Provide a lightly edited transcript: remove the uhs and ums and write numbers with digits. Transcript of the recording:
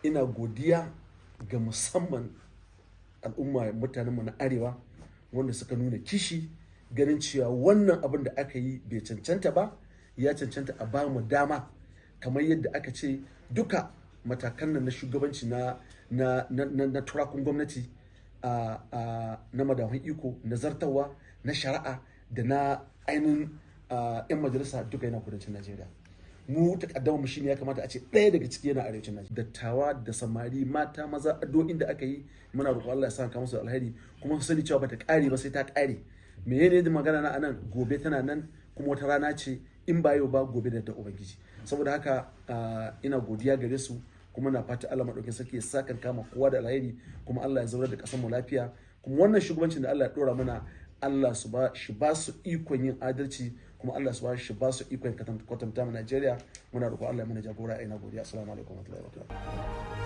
Ina godiya ga musamman al'umma mutanenmu na arewa wanda suka nuna kishi ganin cewa wannan abin da aka yi bai cancanta ba, ya cancanta a ba mu dama kamar yadda aka ce duka matakan nan na shugabanci na turakun gwamnati, na madahun iko, na zartarwa, na shari'a da na ainihin 'yan majalisa duka yana kudancin Najeriya. Mu takaddama mu shine ya kamata a ce ɗaya daga ciki yana arewacin Najeriya. Dattawa da samari, mata, maza, addu'o'in da aka yi muna roƙon Allah ya sa ka musu alheri, kuma su sani cewa bata ƙare ba sai ta ƙare. Menene da magana na anan? Gobe tana nan, kuma wata rana ce in ba yau ba gobe da Ubangiji. Saboda haka ina godiya gare su, kuma na fata Allah madaukakin sarki ya saka kama kowa da alheri, kuma Allah ya zaunar da ƙasar mu lafiya, kuma wannan shugabancin da Allah ya dora mana, Allah su ba shi ba su ikon yin adalci, kuma Allah su ba shi ba su ikon kwatanta mu Najeriya. Muna roƙon Allah ya mana jagora. Ina godiya. Assalamu alaikum warahmatullahi wabarakatuh.